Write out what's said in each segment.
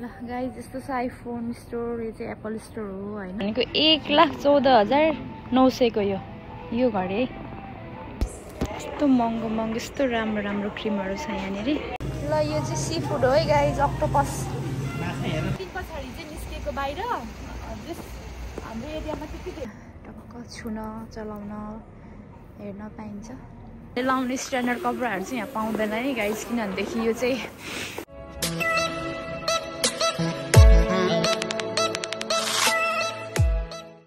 ल गाइस यस्तो छ आइफोन स्टोर यो चाहिँ एप्पल स्टोर हो हैन भनेको 1,14,900 को यो घडी है यस्तो महँगो महँगो यस्तो राम्रो राम्रो क्रिमहरु छ यहाँनेर ल यो चाहिँ सी फुड हो है गाइस अक्टोपस दिन पछाडी चाहिँ निस्केको बाहिर हाम्रो एरियामा के टक्क छुन चलाउन हेर्न पाइन्छ लाउने स्ट्यान्डर्ड कपडाहरु चाहिँ यहाँ पाउँदैन है गाइस किनभनेदेखि यो चाहिँ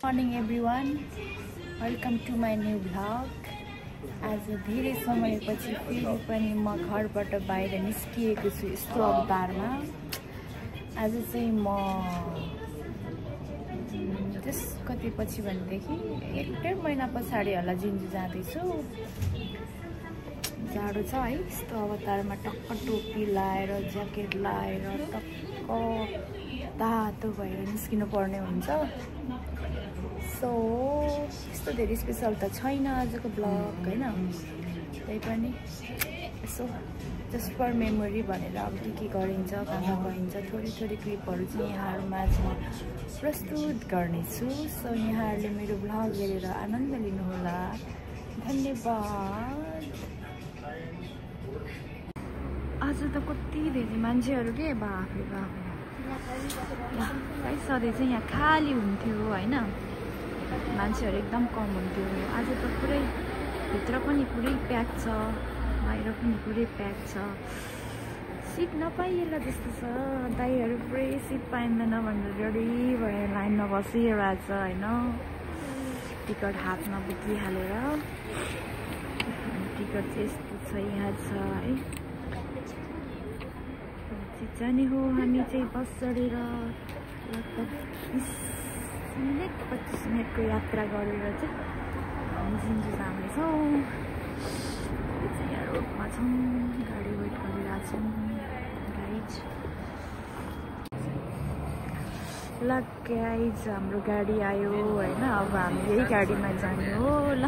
Morning everyone, welcome to my new vlog. आज धेरै समयपछि फेरि पनि म घरबाट बाहिर निस्किएको छु यस्तो अवतारमा। आज चाहिँ म त्यस कति पछि भनेदेखि 1.5 महिना पछाडि होला जिन्जु जाँदैछु। जाडो छ है यस्तो अवतारमा टक्क टोपी लाएर ज्याकेट लाएर टक्क तातो भएर निस्किनु पर्ने हुन्छ। सो यस्तो धेरै स्पेशल त छैन आजको ब्लग हैन त्यही पनि यसो जस्ट फर मेमोरी भनेर अब के गरिन्छ कहाँ गइन्छ थोरै थोरै क्लिपहरु चाहिँ यहाँहरुमा चाहिँ प्रस्तुत गर्नेछु। सो यहाँहरुले मेरो ब्लग हेरेर आनन्द लिनुहोला धन्यवाद। आज त कति धेरै मान्छेहरु के बाफरे बाफ गाइस सधैँ चाहिँ यहाँ खाली हुन्थ्यो हैन मान्छेहरु एकदम कम हुन्थ्यो आज त पुरै भित्र पनि पुरै प्याक छ बाहिर पनि पुरै प्याक छ सिट नपाइएला जस्तो छ दाइहरु पुरै सिट पाइँदैन भनेर रेडी भएर लाइनमा बसिरहेछ हैन टिकट हातमा बोकिहालेर टिकट चाहिँ यस्तो छ यहाँ छ है जाने हो हामी चाहिँ बस चढेर लगभग 25 मिनटको यात्रा गरेर चाहिँ हामी जिन्जु जाँदैछौँ। यहाँ रोडमा छौँ गाडी वेट गरिरहेछौँ गाइज। ल गाइज हाम्रो गाडी आयो होइन अब हामी यही गाडीमा जाने हो। ल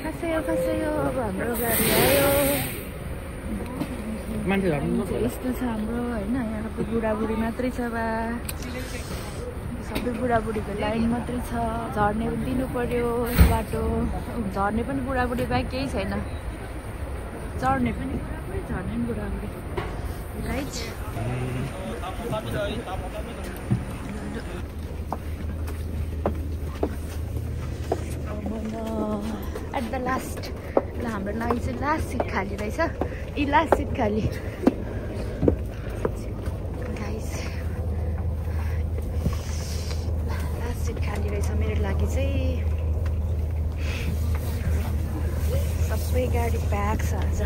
खसायो अब हाम्रो गाडी आयो यस्तो छ हाम्रो होइन यहाँ बुढाबुढी मात्रै छ बा सबै बुढाबुढीको लाइन मात्रै छ झर्ने पनि दिनु पर्यो बाटो झर्ने पनि बुढाबुढी बाहेक केही छैन चढ्ने पनि बुढाबुढी झर्ने पनि बुढाबुढी राइट एट द लास्ट ल हाम्रो लागि चाहिँ लास्ट सिट खाली रहेछ यी लास्ट सिट खाली मेरो लागि चाहिँ सबै गाडी प्याक छ आज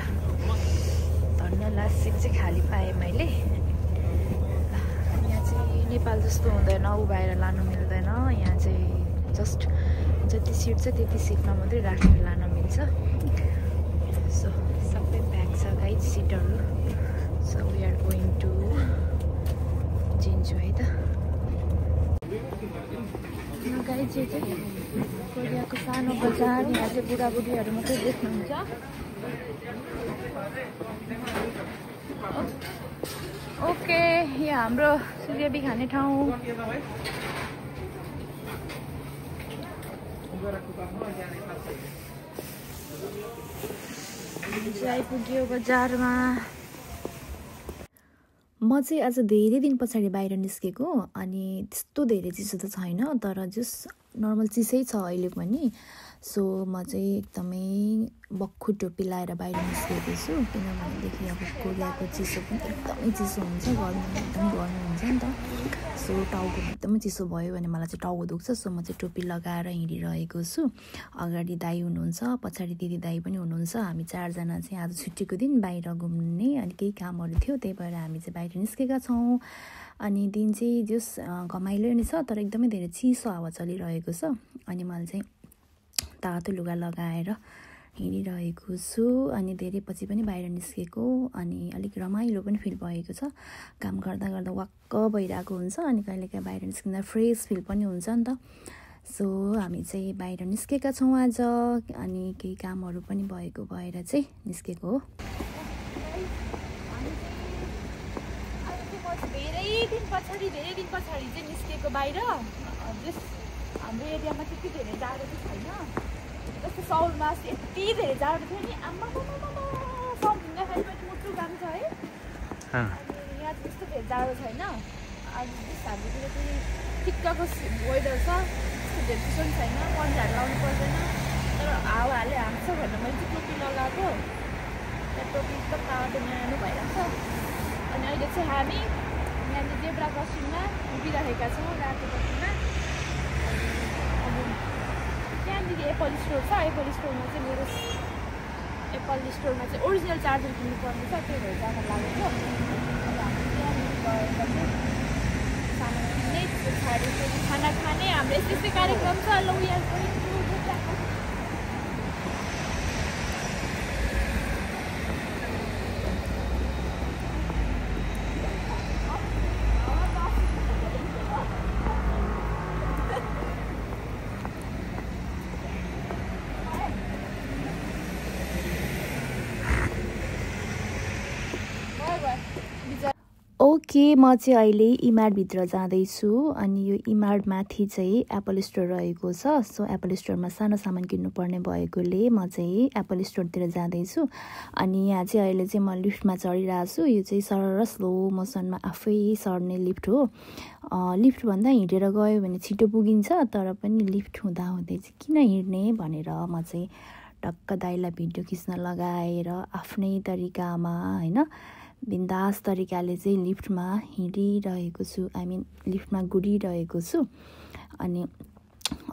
धन्न लास्ट सिट चाहिँ खाली पाएँ मैले। यहाँ चाहिँ नेपाल जस्तो हुँदैन उभाएर लानु मिल्दैन यहाँ चाहिँ जस्ट जति सिट छ त्यति सिटमा मात्रै राखेर लान मिल्छ। सो सबै प्याक छ गाइड सिटहरू। So we are going to Jinju है त गाइज यो चाहिँ कोरियाको सानो बजार यहाँ चाहिँ बुढाबुढीहरू मात्रै देख्नुहुन्छ। ओके यहाँ हाम्रो सुलेबी खाने ठाउँ आइपुग्यो बजारमा। म चाहिँ आज धेरै दिन पछाडि बाहिर निस्केको अनि त्यस्तो धेरै चिसो त छैन तर जस्ट नर्मल चिसै छ अहिले पनि। सो म चाहिँ एकदमै बक्खु टोपी लाएर बाहिर निस्केको छु किनभनेदेखि अब कोरियाको चिसो पनि एकदमै चिसो हुन्छ गर्मीमा एकदम गर्मी हुन्छ नि त। सो टाउको एकदमै चिसो भयो भने मलाई चाहिँ टाउको दुख्छ। सो म चाहिँ टोपी लगाएर हिँडिरहेको छु। अगाडि दाइ हुनुहुन्छ पछाडि दिदी दाइ पनि हुनुहुन्छ। हामी 4 जना चाहिँ आज छुट्टीको दिन बाहिर घुम्ने अनि केही कामहरू थियो त्यही भएर हामी चाहिँ बाहिर निस्केका छौँ। अनि दिन चाहिँ जस घमाइलो नै छ तर एकदमै धेरै चिसो हावा चलिरहेको छ अनि मैले चाहिँ तातो लुगा लगाएर हिँडिरहेको छु अनि धेरै पछि पनि बाहिर निस्केको अनि अलिक रमाइलो पनि फिल भएको छ। काम गर्दा गर्दा वाक्क भइरहेको हुन्छ अनि कहिलेकाहीँ बाहिर निस्किँदा फ्रेस फिल पनि हुन्छ नि त। सो हामी चाहिँ बाहिर निस्केका छौँ आज अनि केही कामहरू पनि भएको भएर चाहिँ निस्केको हो। धेरै धेरै दिन पछाडि चाहिँ निस्केको बाहिर हाम्रो एरियामा त्यति धेरै जाडो चाहिँ छैन जस्तो साउलमा यति धेरै जाडो थियो नि आम्मा साउल हिँड्दाखेरि पनि मुटु काम छ है अनि यहाँ त्यस्तो धेरै जाडो छैन आज हाम्रोतिर चाहिँ ठिक्कको वेदर छ त्यस्तो धेरै चिसो पनि छैन पन्जाहरू लाउनु पर्दैन तर हावाले हाँस्छ भनेर मैले चाहिँ टोपी लगाएको त्यहाँ टोपी एकदम तातो न्यानो भइरहेको छ अनि अहिले चाहिँ हामी यहाँनिर जेब्रा क्रसिङमा उभिरहेका छौँ रातो बत्तीमा अब त्यहाँनिर एप्पल स्टोर छ एप्पल स्टोरमा चाहिँ मेरो एप्पल स्टोरमा चाहिँ ओरिजिनल चार्जर किन्नु पर्ने छ त्यो भएर जान लागेको अब हामी त्यहाँनिर गएर चाहिँ सामान किन्ने त्यो पछाडि चाहिँ खाना खाने हाम्रो यस्तै कार्यक्रम छ ल यहाँ ओके म चाहिँ अहिले इमार्टभित्र जाँदैछु अनि यो इमार्टमाथि चाहिँ एप्पल स्टोर रहेको छ सो एप्पल स्टोरमा सानो सामान किन्नुपर्ने भएकोले म चाहिँ एप्पल स्टोरतिर जाँदैछु अनि यहाँ चाहिँ अहिले चाहिँ म लिफ्टमा चढिरहेको छु यो चाहिँ सरर स्लो मोसनमा आफै सर्ने लिफ्ट हो लिफ्टभन्दा हिँडेर गयो भने छिटो पुगिन्छ तर पनि लिफ्ट हुँदाहुँदै चाहिँ किन हिँड्ने भनेर म चाहिँ टक्क दाइलाई भिडियो खिच्न लगाएर आफ्नै तरिकामा होइन बिन्दास तरिकाले चाहिँ लिफ्टमा हिँडिरहेको छु लिफ्टमा गुडिरहेको छु अनि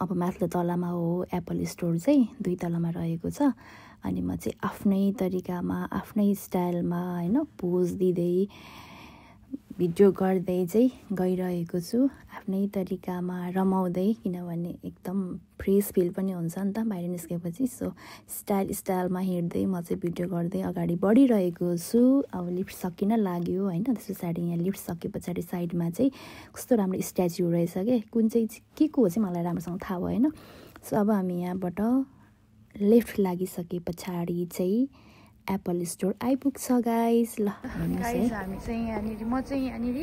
अब माथिल्लो तलामा हो एप्पल स्टोर चाहिँ 2 तलामा रहेको छ अनि म चाहिँ आफ्नै तरिकामा आफ्नै स्टाइलमा होइन पोज दिँदै भिडियो गर्दै चाहिँ गइरहेको छु आफ्नै तरिकामा रमाउँदै किनभने एकदम फ्रेस फिल पनि हुन्छ नि त बाहिर निस्केपछि सो स्टाइलमा हिँड्दै म चाहिँ भिडियो गर्दै अगाडि बढिरहेको छु अब लिफ्ट सकिन लाग्यो होइन त्यस पछाडि यहाँ लिफ्ट सके पछाडि साइडमा चाहिँ कस्तो राम्रो स्ट्याचु रहेछ क्या कुन चाहिँ के को हो चाहिँ मलाई राम्रोसँग थाहा भएन सो अब हामी यहाँबाट लेफ्ट लागिसके पछाडि चाहिँ एप्पल स्टोर आइपुग्छ गाइस ल गाइस हामी चाहिँ यहाँनिर म चाहिँ यहाँनिर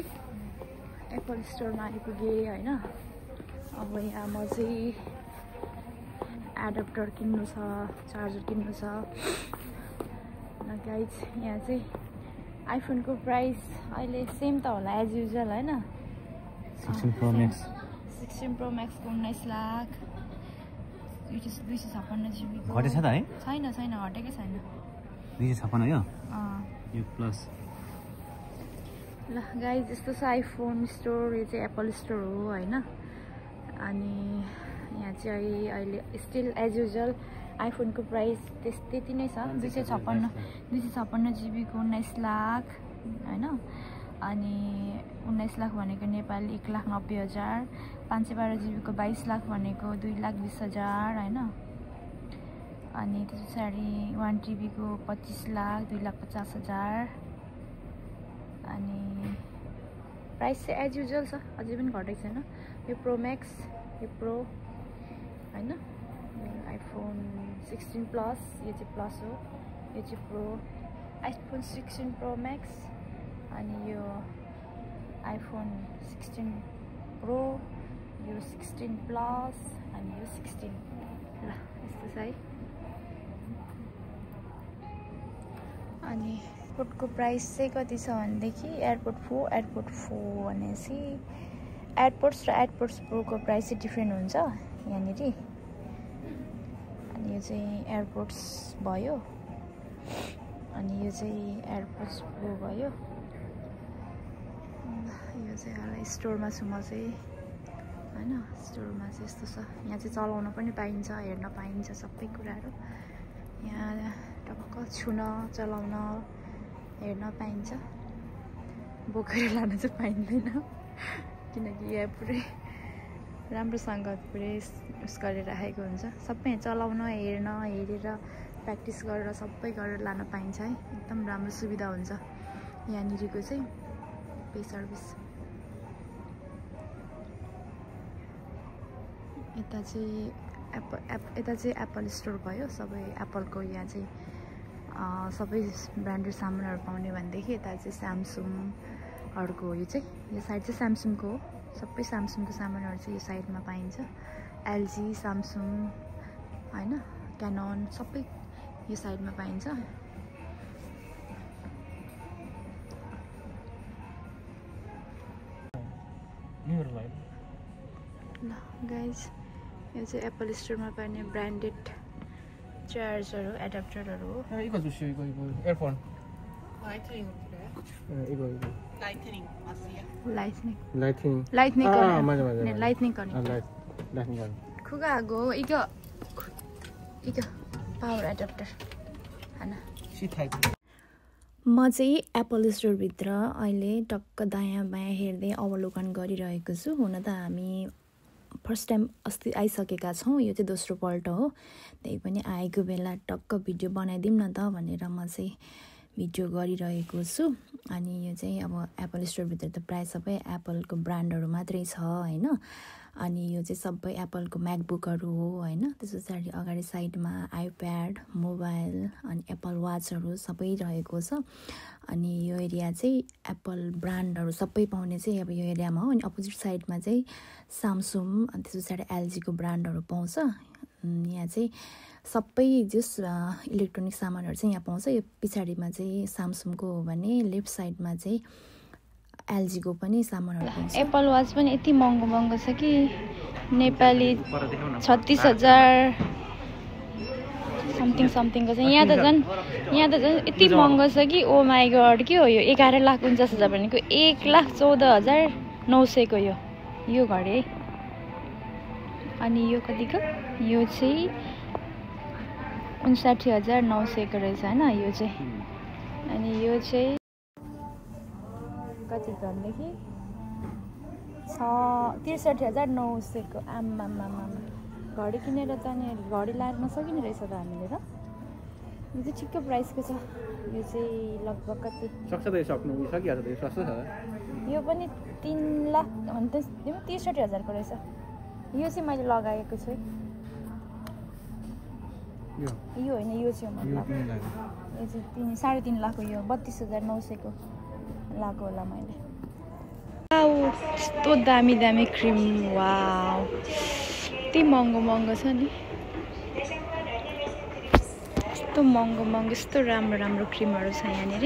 एप्पल स्टोरमा आइपुगेँ होइन अब यहाँ म चाहिँ एडाप्टर किन्नु छ चार्जर किन्नु छ ल गाइस यहाँ चाहिँ आइफोनको प्राइस अहिले सेम त होला एज युजुअल होइन 16 प्रो म्याक्स 16 प्रो म्याक्सको 19 लाख 256 GB घटेछ त है छैन हटेकै छैन 256 यो प्लस ल गाइस यस्तो छ आइफोन स्टोर यो चाहिँ एप्पल स्टोर हो होइन अनि यहाँ चाहिँ अहिले स्टिल एज युजुअल आइफोनको प्राइस त्यति नै छ 256 GB को 19 लाख होइन अनि 19 लाख भनेको नेपाली 1,90,000 512 GB को 22 लाख भनेको 2,20,000 होइन अनि त्यस पछाडि 1 TB को 25 लाख 2,50,000 अनि प्राइस चाहिँ एज युजुअल छ अझै पनि घटेको छैन यो प्रो म्याक्स यो प्रो होइन आइफोन 16 प्लस यो चाहिँ प्लस हो यो चाहिँ प्रो आइफोन 16 प्रो म्याक्स अनि यो आइफोन 16 प्रो यो 16 प्लस अनि यो 16 ल यस्तो छ है अनि एयरपोर्टको प्राइस चाहिँ कति छ भनेदेखि एयरपोर्ट 4 भनेपछि एयरपोर्ट्स र एयरपोर्ट्स प्रोको प्राइस चाहिँ डिफ्रेन्ट हुन्छ यहाँनिर अनि यो चाहिँ एयरपोर्ट्स भयो अनि यो चाहिँ एयरपोर्ट्स प्रो भयो यो चाहिँ हालै स्टोरमा छु म चाहिँ होइन स्टोरमा चाहिँ यस्तो छ यहाँ चाहिँ चलाउन पनि पाइन्छ हेर्न पाइन्छ सबै कुराहरू यहाँ टक्क छुन चलाउन हेर्न पाइन्छ बोकेर लान चाहिँ पाइँदैन किनकि यहाँ पुरै राम्रोसँग पुरै उस गरेर राखेको हुन्छ सबै चलाउन हेरेर प्र्याक्टिस गरेर सबै गरेर लान पाइन्छ है एकदम राम्रो सुविधा हुन्छ यहाँनिरको चाहिँ पे सर्भिस यता चाहिँ एप्पल स्टोर भयो सबै एप्पलको यहाँ चाहिँ सबै ब्रान्डेड सामानहरू पाउने भनेदेखि यता चाहिँ स्यामसङ अर्को यो चाहिँ यो साइड चाहिँ स्यामसङको हो सबै स्यामसङको सामानहरू चाहिँ यो साइडमा पाइन्छ एलजी स्यामसङ हैन क्यानन सबै यो साइडमा पाइन्छ ल गाइज यो चाहिँ एप्पल स्टोरमा पाइने ब्रान्डेड चार्जरहरू एडाप्टरहरू हो 이거 주시오 이거 에어폰 라이트닝 그래? 이거 라이트닝 맞으세요? लाइटनिङ 라이팅 लाइटनिङ 아 맞아 लाइटनिङ गर्ने 라이팅 खुगाको 이거 पावर एडाप्टर हैन C टाइप म चाहिँ एप्पल स्टोरभित्र अहिले टक्क दायाँ बायाँ हेर्दै अवलोकन गरिरहेको छु हुन त हामी फर्स्ट टाइम अस्ति आइसकेका छौँ यो चाहिँ दोस्रो पल्ट हो त्यही पनि आएको बेला टक्क भिडियो बनाइदिउँ न त भनेर म चाहिँ भिडियो गरिरहेको छु अनि यो चाहिँ अब एप्पल स्टोरभित्र त प्रायः सबै एप्पलको ब्रान्डहरू मात्रै छ हैन अनि यो चाहिँ सबै एप्पलको म्याकबुकहरू हो हैन त्यस पछाडि अगाडि साइडमा आइप्याड मोबाइल अनि एप्पल वाचहरू सबै रहेको छ अनि यो एरिया चाहिँ एप्पल ब्रान्डहरू सबै पाउने चाहिँ अब यो एरियामा हो अनि अपोजिट साइडमा चाहिँ स्यामसङ अनि त्यस पछाडि एलजीको ब्रान्डहरू पाउँछ यहाँ चाहिँ सबै जस इलेक्ट्रोनिक सामानहरू चाहिँ यहाँ पाउँछ यो पछाडिमा चाहिँ स्यामसङको हो भने लेफ्ट साइडमा चाहिँ एलजीको पनि सामानहरू पाउँछ एप्पल वाच पनि यति महँगो महँगो छ कि नेपाली 36,000 समथिङको छ यहाँ त झन् यति महँगो छ कि ओ माई गड के हो यो 11,49,000 भनेको 1,14,900 को यो घडी है अनि यो कतिको यो चाहिँ 59,900 को रहेछ हैन यो चाहिँ अनि यो चाहिँ कति भनेदेखि 63,900 को आम्मामा घडी किनेर त अनि घडी लाएर नसकिने रहेछ त हामीले त यो चाहिँ ठिक्क प्राइसको छ यो चाहिँ लगभग कति सक्छ त सक्नु सकिहाल्छ त यो सस्तो छ यो पनि 3 लाख भन्दा 63,000 को रहेछ यो चाहिँ मैले लगाएको छु यो होइन यो चाहिँ मतलब यो चाहिँ 3.5 लाखको यो 32,900 को लगाएको होला मैले यस्तो दामी दामी क्रिम वाउ यति महँगो छ नि यस्तो महँगो यस्तो राम्रो क्रिमहरू छ यहाँनिर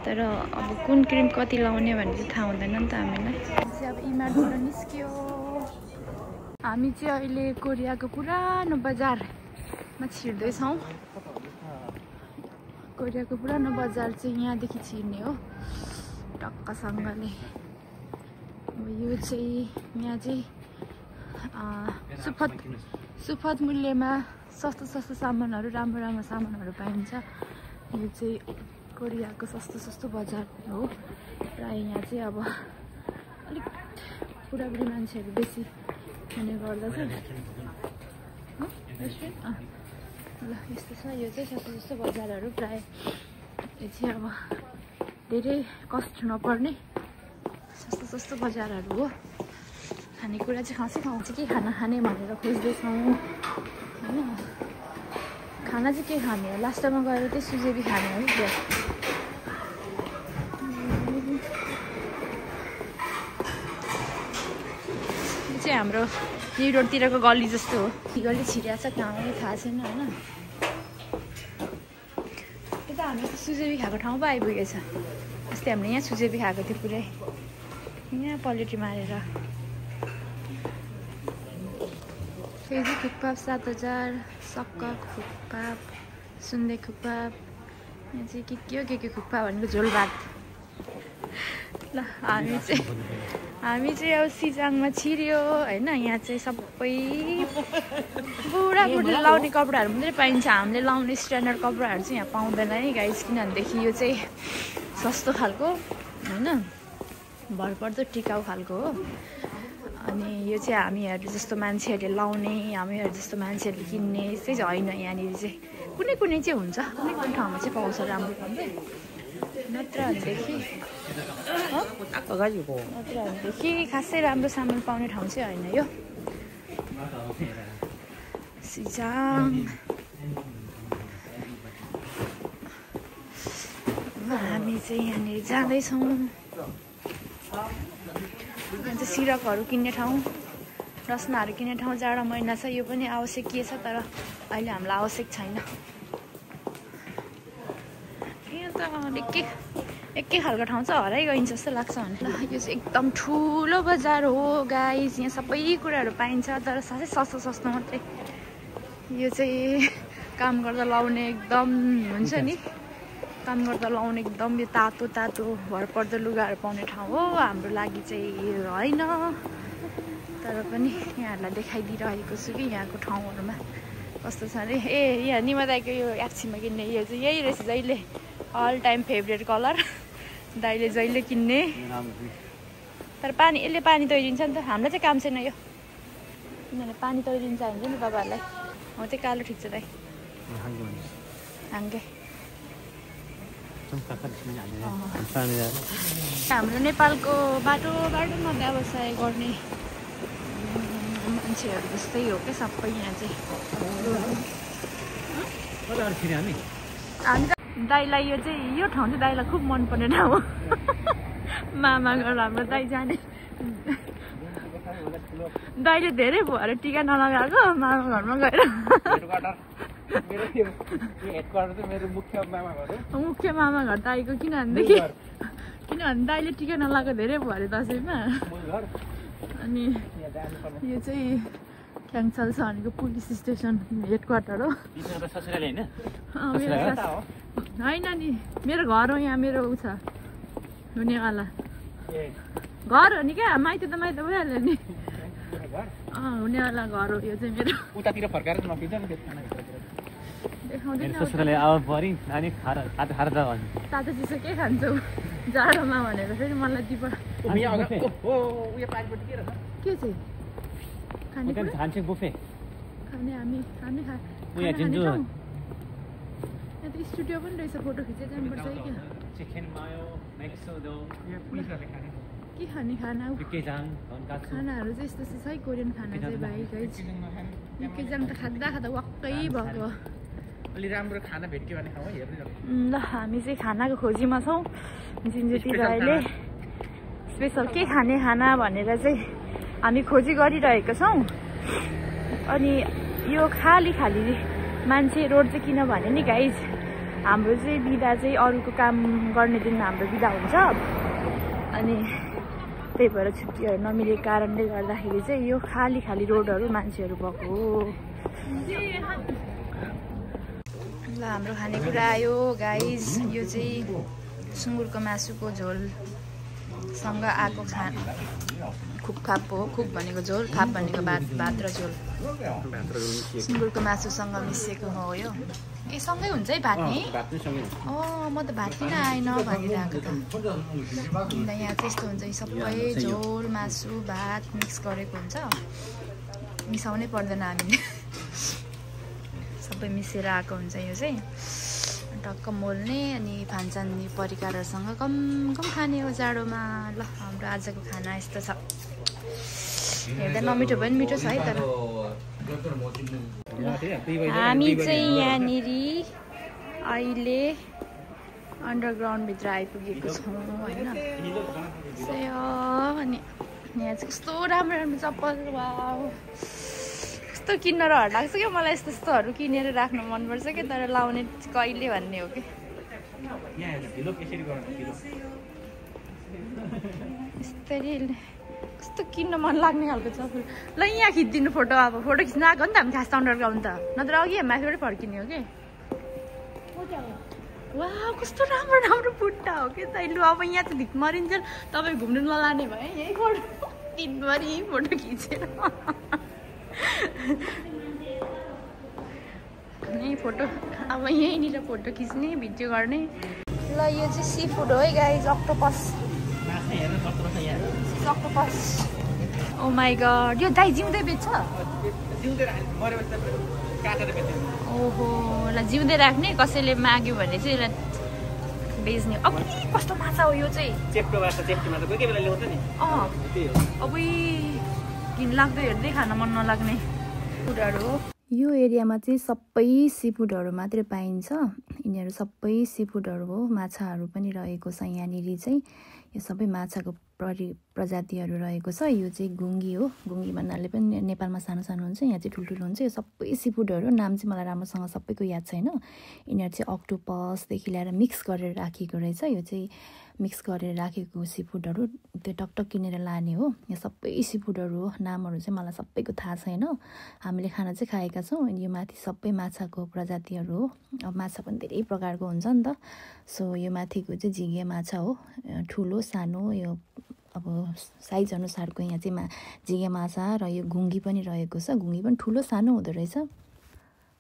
तर अब कुन क्रिम कति लाउने भन्ने चाहिँ थाहा हुँदैन नि त हामीलाई चाहिँ अब इमार्टबाट निस्क्यो हामी चाहिँ अहिले कोरियाको पुरानो बजारमा छिर्दैछौँ कोरियाको पुरानो बजार चाहिँ यहाँदेखि छिर्ने हो टक्कसँगले यो चाहिँ यहाँ चाहिँ सुपथ मूल्यमा सस्तो सामानहरू राम्रो सामानहरू पाइन्छ यो चाहिँ कोरियाको सस्तो बजार हो प्राय यहाँ चाहिँ अब अलिक बुढाबुढी मान्छेहरू बेसी हुने गर्दछ ल यस्तो छ यो चाहिँ सस्तो बजारहरू प्राय यो चाहिँ अब धेरै कष्ट नपर्ने सस्तो बजारहरू हो खानेकुरा चाहिँ खान्छ के खाना खाने भनेर खोज्दैछौँ होइन खाना चाहिँ के खाने हो लास्ट टाइममा गएर त्यही सुजेबी खाने हो क्या यो चाहिँ हाम्रो यही रोडतिरको गल्ली जस्तो हो गल्ली छिरिया छ कहाँ हो थाहा छैन होइन यता हामी सुजेबी खाएको ठाउँ पो आइपुगेछ अस्ति हामीले यहाँ सुजेबी खाएको थियो पुरै यहाँ पलेटी मारेर फेरि थुक्पाप 7,000 सक्का थुक्पाप सुन्दे थुक्पाप यहाँ चाहिँ के थुक्पा भनेको झोल भात ल हामी चाहिँ अब सिजाङमा छिर्यो होइन यहाँ चाहिँ सबै बुढाबुढीले लाउने कपडाहरू मात्रै पाइन्छ हामीले लाउने स्ट्यान्डर्ड कपडाहरू चाहिँ यहाँ पाउँदैन है गाइस किनभनेदेखि यो चाहिँ सस्तो खालको होइन भरपर्दो टिकाउ खालको हो अनि यो चाहिँ हामीहरू जस्तो मान्छेहरूले लाउने हामीहरू जस्तो मान्छेहरूले किन्ने यस्तै चाहिँ होइन यहाँनिर चाहिँ कुनै चाहिँ हुन्छ कुनै ठाउँमा चाहिँ पाउँछ राम्रो नत्र भनेदेखि खासै राम्रो सामान पाउने ठाउँ चाहिँ होइन यो सिजाङ हामी चाहिँ यहाँनिर जाँदैछौँ यहाँ चाहिँ सिरकहरू किन्ने ठाउँ, रसनाहरू किन्ने ठाउँ। जाडो महिना छ, यो पनि आवश्यकीय छ, तर अहिले हामीलाई आवश्यक छैन। यहाँ त एकै खालको ठाउँ चाहिँ हराइ गइन्छ जस्तो लाग्छ भने। यो चाहिँ एकदम ठुलो बजार हो गाइस, यहाँ सबै कुराहरू पाइन्छ, तर साह्रै सस्तो सस्तो मात्रै। यो चाहिँ काम गर्दा लाउने एकदम हुन्छ नि, काम गर्दा लाउने एकदम यो तातो तातो भरपर्दो लुगाहरू पाउने ठाउँ हो। हाम्रो लागि चाहिँ होइन, तर पनि यहाँहरूलाई देखाइदिइरहेको छु कि यहाँको ठाउँहरूमा कस्तो छ अरे। यहाँ निमा दाइको यो एक्सीमा किन्ने यो चाहिँ यही रहेछ, जहिले अल टाइम फेभरेट कलर, दाइले जहिले किन्ने। तर पानी, यसले पानी तोइदिन्छ नि त, हामीलाई चाहिँ काम छैन यो, किनभने पानी तोइदिन्छ हुन्छ नि तपाईँहरूलाई। हो चाहिँ कालो ठिक छ दाइ, हाङ्गे। हाम्रो नेपालको बाटोमा व्यवसाय गर्ने मान्छेहरू जस्तै हो क्या सबै यहाँ चाहिँ। हामी दाइलाई यो चाहिँ, यो ठाउँ चाहिँ दाइलाई खुब मनपर्ने ठाउँ हो। मामा घर हाम्रो दाइ जाने, दाइले धेरै भयो अरे टिका नलगाएको मामा घरमा गएर। मुख्य मामा घर दाइको, किनभनेदेखि दाइले टिका नलाएको धेरै भयो अरे दसैँमा। अनि यो चाहिँ ख्याङचल छ भनेको पुलिस स्टेसन हेड क्वार्टर हो। होइन नि, मेरो घर हो यहाँ, मेरो ऊ छ हुनेवाला घर हो नि क्या, माइत त माइत भइहाल्यो नि। हुनेवाला घर हो यो चाहिँ मेरो। उतातिर फर्काएर नपिन्छ नि देखाउँदैन। तातो चिसो के खान्छौ जाडोमा भनेर फेरि मलाई दिप के चाहिँ खाने हामी यहाँ त स्टुडियो पनि रहेछ, फोटो खिचेर जानुपर्छ है क्या। के खाने खाना, खानाहरू चाहिँ यस्तो छ है कोरियन खाना चाहिँ भाइ गाइज। युकेजाङ त खाँदा वाक्कै भएको। अलि राम्रो खाना भेट्यो भने खाऊ हेर्नु ल। हामी चाहिँ खानाको खोजीमा छौँ जिन्जेतिर अहिले। स्पेसल के खाने खाना भनेर चाहिँ हामी खोजी गरिरहेको छौँ। अनि यो खाली मान्छे रोड चाहिँ किन भने नि गाइज, हाम्रो चाहिँ बिदा चाहिँ अरूको काम गर्ने दिन हाम्रो बिदा हुन्छ, अनि त्यही भएर छुट्टीहरू नमिलेको कारणले गर्दाखेरि चाहिँ यो खाली रोडहरू मान्छेहरू भएको हो। ल हाम्रो खानेकुरा आयो गाइज। यो चाहिँ सुँगुरको मासुको झोलसँग आएको खुपखाप हो। खुप भनेको झोल, खाप भनेको भात र झोल। सुँगुरको मासुसँग मिसिएको हो यो। ए सँगै हुन्छ है भात नि? म त भात किन आएन भनिरहेको त। अन्त यहाँ चाहिँ यस्तो हुन्छ, सबै झोल मासु भात मिक्स गरेको हुन्छ, मिसाउनै पर्दैन हामीले, सबै मिसेर आएको हुन्छ। यो चाहिँ टक्क मोल्ने अनि फान्सानी परिकारहरूसँग कम खाने हो जाडोमा। ल हाम्रो आजको खाना यस्तो छ। हेर्दा नमिठो पनि मिठो छ है। तर हामी चाहिँ यहाँनिर अहिले अन्डरग्राउन्डभित्र आइपुगेको छौँ होइन। अनि यहाँ चाहिँ कस्तो राम्रो चप्पल, वाउ कस्तो किन्न रहर लाग्छ क्या मलाई। यस्तोहरू किनेर राख्नु मनपर्छ क्या, तर लाउने कहिले भन्ने हो कि। यस्तरी कस्तो किन्न मन लाग्ने खालको चप्पल। ल यहाँ खिचिदिनु फोटो। अब फोटो खिच्न आएको नि त हामी खास अन्डरग्राउन्ड त, नत्र अघि माथिबाट फर्किने हो कि। वा कस्तो राम्रो बुट्टा हो कि तैँले। अब यहाँ चाहिँ धिक मरिन्छ, तपाईँ घुम्नु नलाने भए यही फोटो दिनभरि फोटो खिचेर यही फोटो, अब यहीँनिर फोटो खिच्ने भिडियो गर्ने। ल यो चाहिँ सी फुड हो है guys, octopus. Oh my God, यो दाइ जिउँदै बेच्छ? ओहो, ल जिउँदै राख्ने, कसैले माग्यो भने चाहिँ यसलाई बेच्ने। अब कस्तो माछा हो यो चाहिँ? अब घिनलाग्दो हेर्दै खान मन नलाग्ने फुडहरू हो। यो एरियामा चाहिँ सबै सी फुडहरू मात्रै पाइन्छ। यिनीहरू सबै सी फुडहरू हो। माछाहरू पनि रहेको छ यहाँनिर चाहिँ। यो सबै माछाको प्रजातिहरू रहेको छ। यो चाहिँ गुङ्गी हो। गुङ्गी भन्नाले पनि नेपालमा सानो सानो हुन्छ, यहाँ चाहिँ ठुल्ठुलो हुन्छ। यो सबै सीफुडहरू नाम चाहिँ मलाई राम्रोसँग सबैको याद छैन। यिनीहरू चाहिँ अक्टोपसदेखि ल्याएर मिक्स गरेर राखेको रहेछ। यो चाहिँ मिक्स गरेर राखेको सीफुडहरू त्यो टकटक किनेर लाने हो। यो सबै सीफुडहरू हो, नामहरू चाहिँ मलाई सबैको थाहा छैन। हामीले खाना चाहिँ खाएका छौँ। अनि यो माथि सबै माछाको प्रजातिहरू हो। अब माछा पनि धेरै प्रकारको हुन्छ नि त। सो यो माथिको चाहिँ झिँगे माछा हो, ठुलो सानो, यो अब साइज अनुसारको यहाँ चाहिँ झिँगे माछा र यो घुङ्गी पनि रहेको छ। घुङ्गी पनि ठुलो सानो हुँदो रहेछ।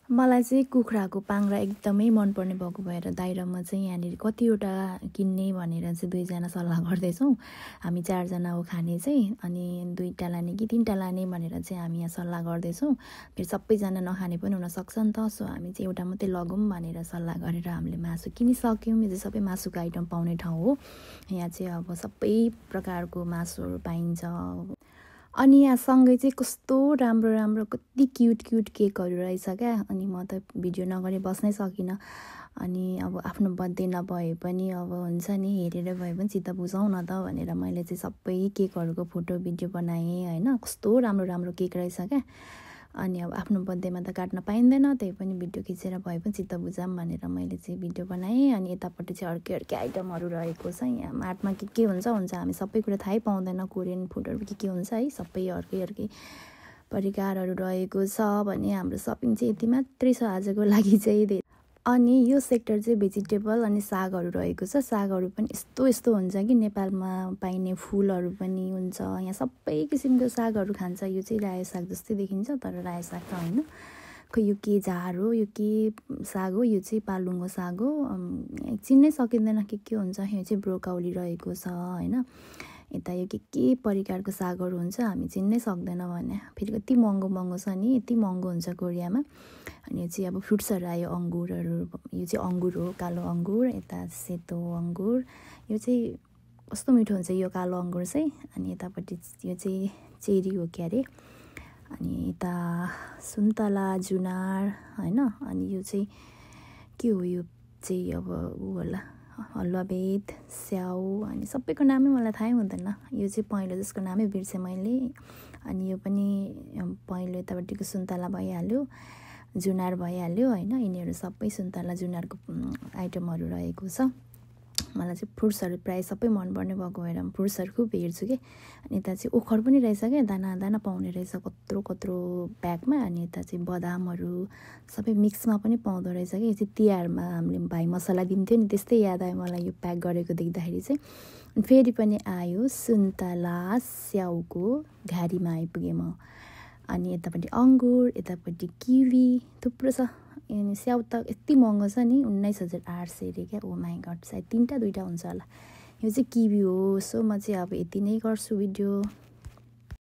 मलाई चाहिँ कुखुराको पाङ्रा एकदमै मनपर्ने भएको भएर दाइ र म चाहिँ यहाँनिर कतिवटा किन्ने भनेर चाहिँ दुईजना सल्लाह गर्दैछौँ। हामी 4 जना हो खाने चाहिँ, अनि 2टा लाने कि 3टा लाने भनेर चाहिँ हामी यहाँ सल्लाह गर्दैछौँ। फेरि सबैजना नखाने पनि हुनसक्छ नि त। सो हामी चाहिँ एउटा मात्रै लगौँ भनेर सल्लाह गरेर हामीले मासु किनिसक्यौँ। यो चाहिँ सबै मासुको आइटम पाउने ठाउँ हो। यहाँ चाहिँ अब सबै प्रकारको मासुहरू पाइन्छ। अनि यहाँ सँगै चाहिँ कस्तो राम्रो राम्रो कति क्युट केकहरू रहेछ क्या। अनि म त भिडियो नगरी बस्नै सकिनँ। अनि अब आफ्नो बर्थडे नभए पनि अब हुन्छ नि, हेरेर भए पनि चित्त बुझाउँ न त भनेर मैले चाहिँ सबै केकहरूको फोटो भिडियो बनाएँ होइन। कस्तो राम्रो राम्रो केक रहेछ क्या। अनि अब आफ्नो बर्थडेमा त काट्न पाइँदैन, त्यही पनि भिडियो खिचेर भए पनि चित्त बुझाऊँ भनेर मैले चाहिँ भिडियो बनाएँ। अनि यतापट्टि चाहिँ अर्कै आइटमहरू रहेको छ। यहाँ मार्टमा के हुन्छ हामी सबै कुरा थाहै पाउँदैन। कोरियन फुडहरू के हुन्छ है, सबै अर्कै परिकारहरू रहेको छ। भने हाम्रो सपिङ चाहिँ यति मात्रै छ आजको लागि चाहिँ। अनि यो सेक्टर चाहिँ भेजिटेबल अनि सागहरू रहेको छ। सागहरू पनि यस्तो हुन्छ कि नेपालमा पाइने फुलहरू पनि हुन्छ। यहाँ सबै किसिमको सागहरू खान्छ। यो चाहिँ रायो साग जस्तै देखिन्छ, तर रायो साग त होइन। खै यो के झार हो, यो के साग हो, यो चाहिँ पालुङ्गो साग हो। चिन्नै सकिँदैन के हुन्छ। यो चाहिँ ब्रोकाउली रहेको छ होइन। यता यो के परिकारको सागहरू हुन्छ हामी चिन्नै सक्दैन भने। फेरि कति महँगो छ नि, यति महँगो हुन्छ कोरियामा। अनि यो चाहिँ अब फ्रुट्सहरू आयो, अङ्गुरहरू। यो चाहिँ अङ्गुर हो, कालो अङ्गुर। यता सेतो अङ्गुर। यो चाहिँ कस्तो मिठो हुन्छ यो कालो अङ्गुर चाहिँ। अनि यतापट्टि यो चाहिँ चेरी हो क्या अरे। अनि यता सुन्तला, जुनार होइन। अनि यो चाहिँ के हो, यो चाहिँ अब ऊ होला हलुवाबेद, स्याउ। अनि सबैको नामै मलाई थाहै हुँदैन। यो चाहिँ पहेँलो जसको नामै बिर्सेँ मैले। अनि यो पनि पहेँलो, यतापट्टिको सुन्तला भइहाल्यो, जुनार भइहाल्यो होइन। यिनीहरू सबै सुन्तला जुनारको आइटमहरू रहेको छ। मलाई चाहिँ फ्रुट्सहरू प्रायः सबै मनपर्ने भएको भएर फ्रुट्सहरू खुब हेर्छु कि। अनि यता चाहिँ ओखर पनि रहेछ क्या, दाना पाउने रहेछ कत्रो प्याकमा। अनि यता चाहिँ बदामहरू सबै मिक्समा पनि पाउँदो रहेछ कि। यो चाहिँ तिहारमा हामीले भाइ मसला दिन्थ्यो नि, त्यस्तै याद आयो मलाई यो प्याक गरेको देख्दाखेरि चाहिँ। फेरि पनि आयो सुन्तला स्याउको घारीमा आइपुगेँ म। अनि यतापट्टि अङ्गुर, यतापट्टि किवी, थुप्रो छ। अनि स्याउ त यति महँगो छ नि, 19,800 अरे क्या। ओ माई गड, सायद 3टा 2टा हुन्छ होला। यो चाहिँ किवी हो। सो म चाहिँ अब यति नै गर्छु भिडियो।